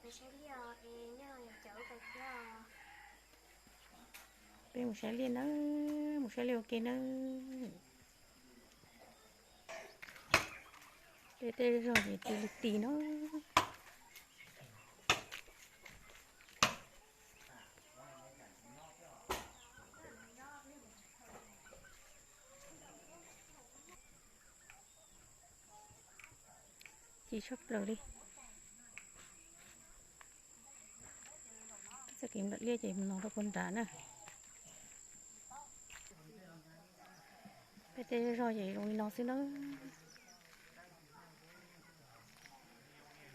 Peb mus saib liaj nawb, mus saib liaj ua ke nawb. Peb tej zog ces tis li tis no. Ci tshaj plaws li. Txoj kev nram liaj ces mus no rau puag nrad na. Peb tej zog ces zoo li no xwb na.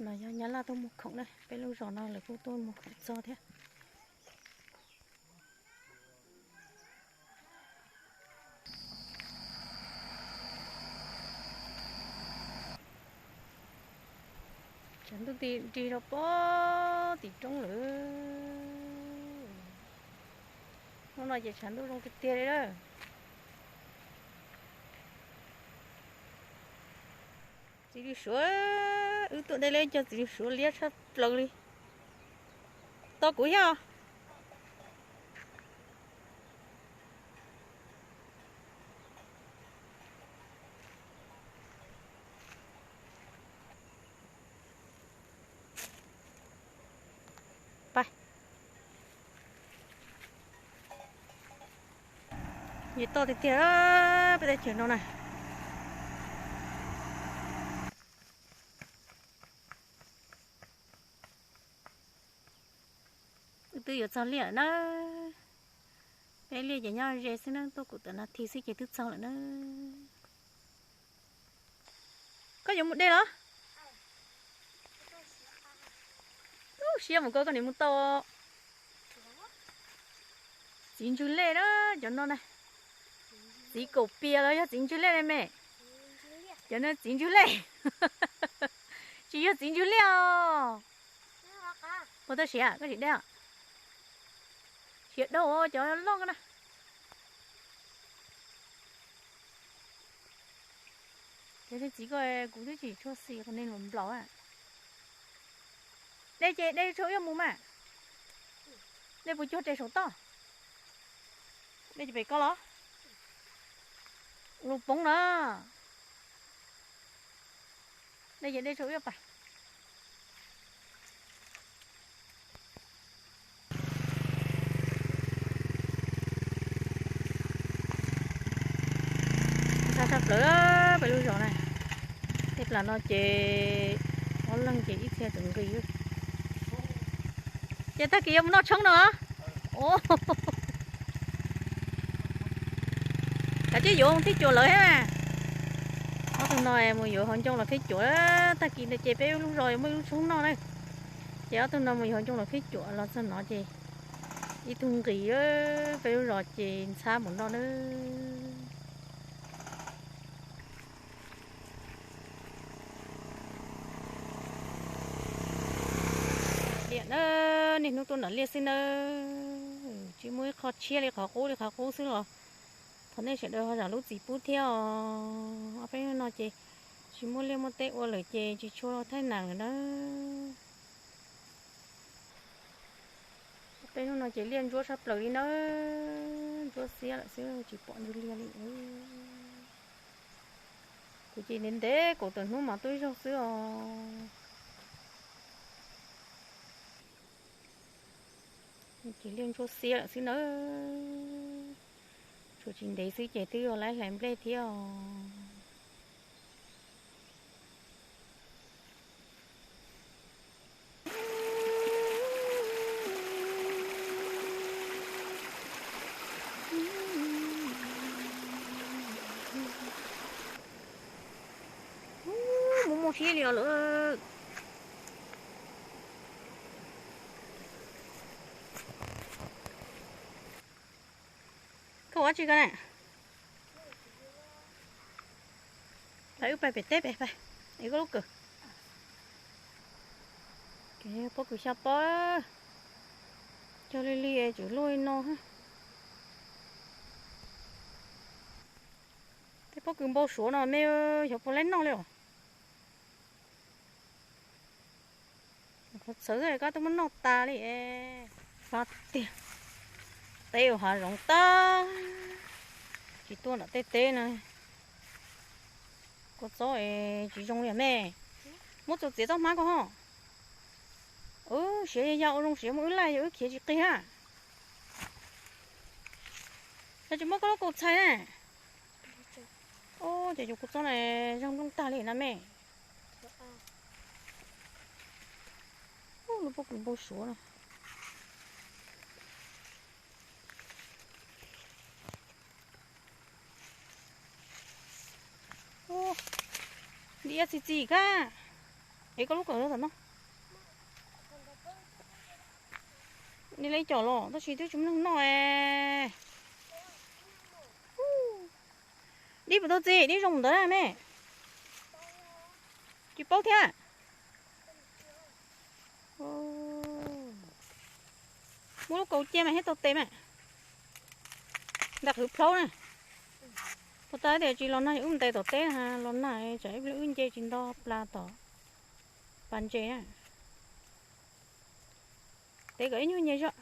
No yog Nyab Laj tuaj muag khoom na, peb lub zos no lawv kuj tuaj muag khoom txog thiab. Tshav ntuj nrig rau pem tim roob lawm. Hnub no ces tshav ntuj zoo tiag tiag li lawm. Txiv lws suav, wb tuaj deb li cov txiv lws suav liab tshaj plaws li. Tos kuv thiab. Pais. Nce toj tiag tiag peb teb chaws no na. Wb twb yuav txog liaj lawm na. Peb liaj ces nyob ze xwb na, tuaj kuv tam nas this xwb ces twb txog lawm na. Koj yuav mus dej los? Ub, siab mus koj, koj niam mus tau. Txiv ntswg lej na, cov no na. Txiv kaum pias los yog txiv ntswg lej ne me? Cov no txiv ntswg lej. Tsis yog txiv ntswg liaj os. Puas tau siav, koj tsis dej os? Siav dhau cov loj ko na. Cov txiv ko kuv twb tsis tshua xis qhov nej nplaum nplaum. Dej ces dej tsaug wb mus mas. Dej puas cuag dej saum toj? Dej ces pem ko los? Lus poob na. Dej ces dej tsaug wb pas. Ntxhab tshaj plaws peb lub zos na. Tej plas no ces ob leeg ces ib txhia tseem nqis. Ces tag kis yuav mus noj tshoob no. Kav tsij yuav thib cuam lawv thiab. Ob tug no mus yuav hauv ncoo los thib cuam, tag kis ntawd ces peb lub zos yuav muaj ib lub tshoob noj na. Ces ob tug no mus yuav hauv ncoo los thib cuam los txog no ces ib tug nqis, peb lub zos ces ntxhab mus noj na. Diam na, niaj hnub tuaj nram liaj xwb na, tsis muaj ib qho tshiab li qhov qub li qhov qub xwb los thov nej sawv daws ho zam lub txim pub thiab os. Ob peb hnub no ces tsis muaj liaj muaj teb ua lawm ces tsis tshua thaij nas lawm na. Ob peb hnub no ces liaj ntsuab tshaj plaws li na, ntsuab xiab lawm xwb tsis pom ntsuj liaj li. Kuv ces ntev ntev kaum tawm hnub mas tuaj ib zaug xwb os. Ces liaj ntsuab xiab lawm xwb na. Tshuav tsis ntev xwb ces twb yuav laib hlais nplej thiab os. Mus muaj siab li os lawm. Koj ua dab tsi ko na? Pab wb pab pem teb pem pab, es koj lub kawm. Pob kws xya pob, cog li li tsum luaj li no. Tej pob kws npau suav no me, xyov puas laib noj li os. Txhawv koj twb muab noj tas li. Fab tiag, teb ua hav zoov tag, tsis tuaj nram tej teb no. Kua txob es tsis zoo li me. Muab txuas txiav txoj hmab ko ho. Wb siav yog yog ua zoo siav, muab wb laij yog wb khiav tsis qig na. Yog tsis muab koj lub kaus txhais na. Ub, ces yus kua txob na zoo nplooj tag li na me. Ub, lub pob kws npau suav na. Ub, diab txi txiv kab. Es koj lub kaus tom no. Ni le cov los tab sis twb tsis muaj neeg noj. Dib puas tau txiv, dib zoo ntawd me. Tsis paub thiab. Muab lub kaus cia mas thiaj tau tes mas. Ntawm qhwv plhaub na. Puas tas tias tsis los nag wb ntes tom teb, los nag tsam ib pliag wb nce tsis nto plas tom pas ntses na. Tes kom ib nyuag nce zog.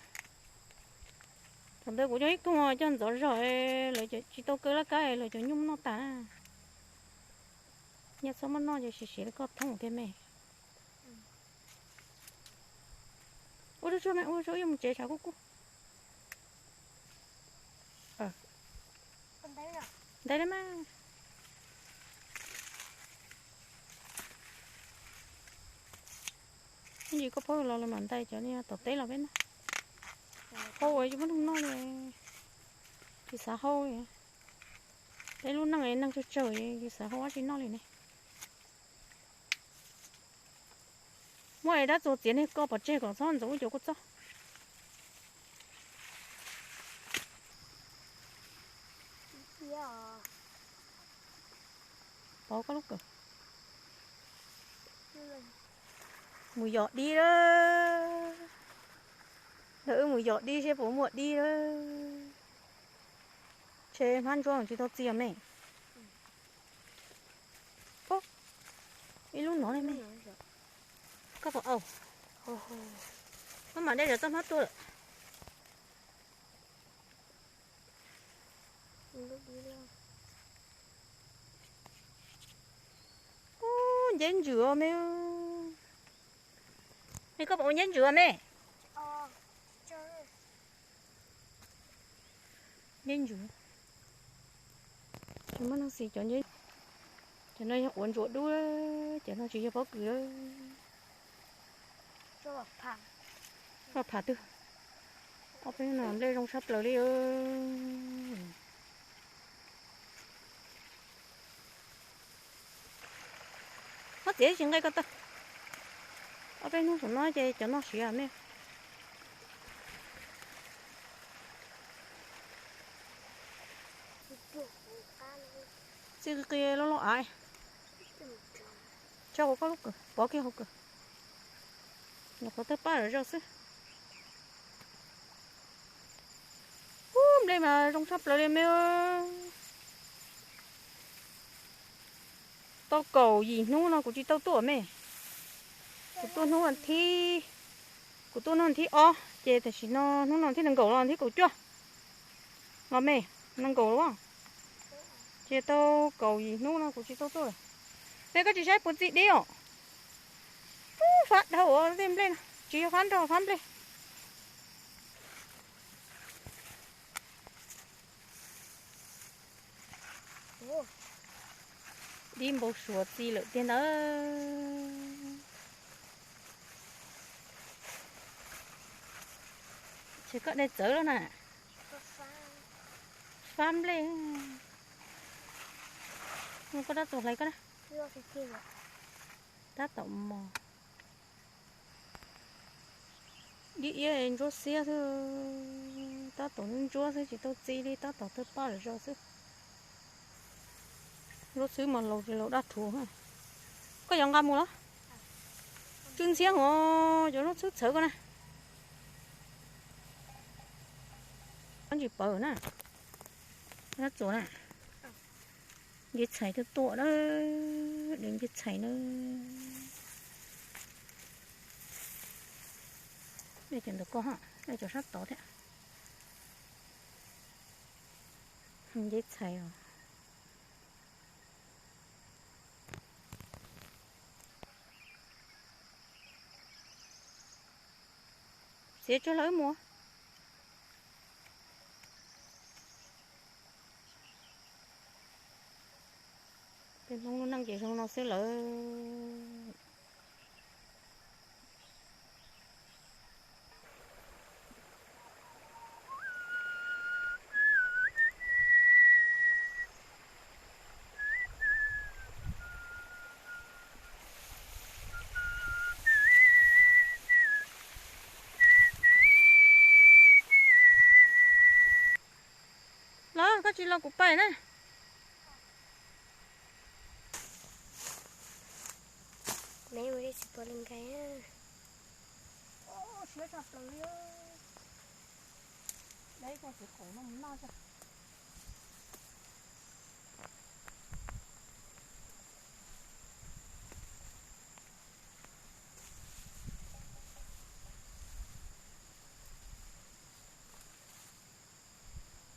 Thaum ntawd kuv cov ib koog coj ntxov zog, lawv tsis tau kaw laj kab, lawv cov nyuj muab noj tas na. Nyiaj txhob muab noj ces siav siav li koj thoob thiab me. Ua tsuag tsuag me, ua tsuag tsuag, ib mus tsev tshav kub kub. Ntev li mas. Ib ntsis koj pab los lawm mam ntais cov tom teb los peb noj. Hau ua tsis muaj neeg noj li. Tsis xav hau li. Peb lub neej neeg tsawg tsawg tsis xav hau dab tsi noj li ne. Muab es dab txuas txiav niag ko pov tseg kom txhob ntxoov wb cov kua txob. Pov koj lub kawm. Mus yos dib lawm. Ntawm wb mus yos dib seb puas muaj dib lawm. Tshe hmab ntsuab tsis tau txiv me. Ib lub no li me. Koj puas au? Koj mam de zov txoj hmab tuaj lawm. Ub, nceb ntsws me. Es koj puas ua nceb ntsws me? Nceb ntsws. Tsis muaj neeg xis cov nceb. Cov no yog quav ntsuas dub, cov no tsis yog pob kws. Vaj pham twg. Ob peb no nplej zoo tshaj plaws li. Muab txiav tsis nqe ko tau. Ob peb hnub saum no ces cov no siav me. Txi qi qi loj loj av. Tso hauv koj lub kawm, pov kiag hauv kawm. Nyuam qhuav tawg paj zom zaws xwb. Ub, nplej mas zoo tshaj plaws li me. Tau kaum yim hnub no kuv tsis tau tuaj me. Kuv tuaj hnub thib, kuv tuaj hnub thib ob ces tam sim no hnub no thib nees nkaum los thib kaum cuaj los me, nees nkaum los. Ces tau kaum yim hnub no kuv tsis tau tuaj lawm. Me koj tsis saib puas txi dib os. Ub, fab dhau tej nplej no, tsis yog fab nroj fab nplej. Dib npau suav txi lawm tiag ntawd. Ces koj de txawv los na. Fab nplej. Koj tab tom hlais koj na. Tab tom mos. Dib iab ntsuab xiab xwb, tab tom ntsuab xwb tsis tau txi li, tab tom tawg paj zom zaws xwb. Ntsuab xwb mas laus tsis laus dab rhuv. Koj yuav nqa mus los? Tsw ntxhiab hos cov ntsuab xwb txhawv koj na. Ntsis pawv na. Txuas na. Nce txhais tuaj tuaj na. Dev nce txhais na. Cov ntawm ko, cov sab tod thiab. Nce txhais os. Txiav tsuag los wb mus. Peb Hmoob lub neej ces zoo no xwb lawm. Los koj tsis los kuv pais na. Siab tshaj plaws li. Dab ib tug txiv qaum no mus noj tso.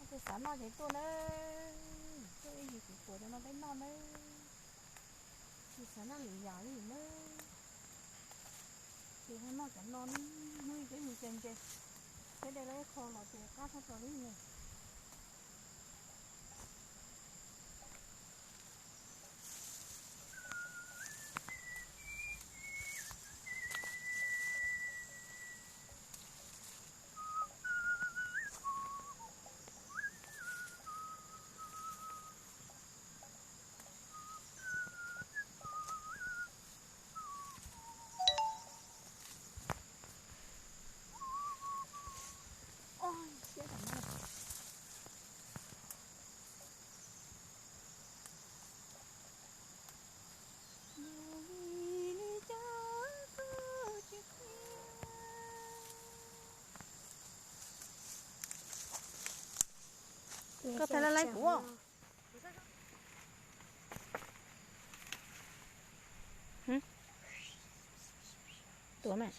Tus xav noj ces tuaj nawb, tuaj ib yim kuv tuav cov no peb noj nawb. Tsis xav noj lwm yam li nawb, ces ho noj cov no, hnub ib peb mus ntse ntse, thiab de lawv ib qho los ces qab tshaj plaws li ne. Koj thaij laj laib kuv. Tuav mas.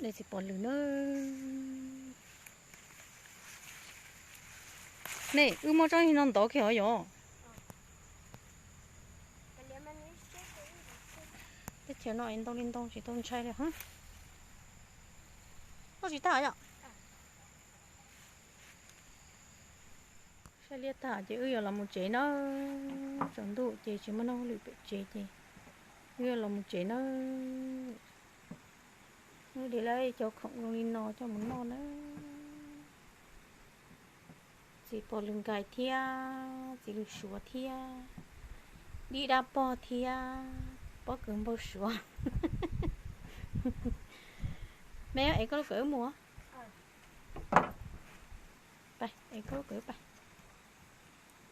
De txiv pos lwm na. Ne, wb muab tsob no ntov kiag os yom. Teb chaws no es ntau li ntau tsis tau ntshai li hab. Koj tsis tag yom? Saib liab tag ces wb yuav los mus tsev nawb. Tsaus ntuj ces tsis muaj neeg hauj lwm pem tsev ces wb yuav los mus tsev nawb. Wb de lawm cov khoom zoo li no coj mus noj nawb. Txiv pos lwm nkais thiab txiv lwm suav thiab dib dab pog thiab pob kws npau suav. Me, es koj lub kawm wb mus. Pais, es koj lub kawm wb pais.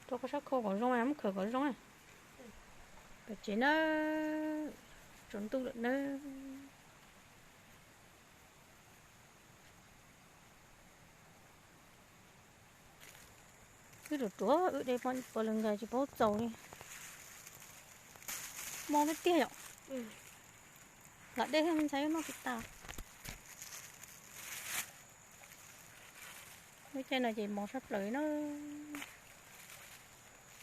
Rau koj sab khau kom zoo, muab khawm kom zoo. Pem tsev nawb, tsaus ntuj lawm nawb. Wb ruam ruam wb de pos lwm nkais tsis paub txaus li. Mob tiag tiag yom. Lam dej thiab ntxhais noj tsis tas. Lub caij no ces mos sab plaws na.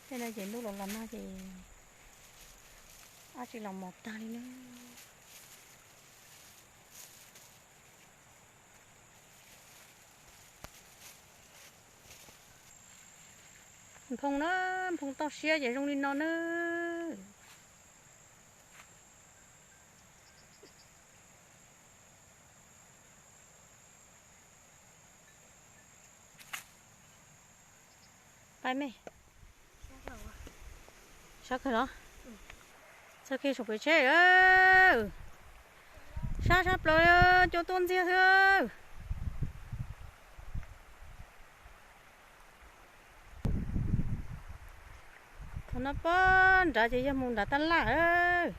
Caij no ces ntuj los los nag ces dab tsi los mos tag li na. Nphoo na, nphoo toj siab ces zoo li no na. Pais me. Sab kawg los? Txog kiag saum pem tsheb. Sab sab plaws, cua tuaj ntxiag xwb. Thaum no pob nrad ces yog mus nrad tab laj.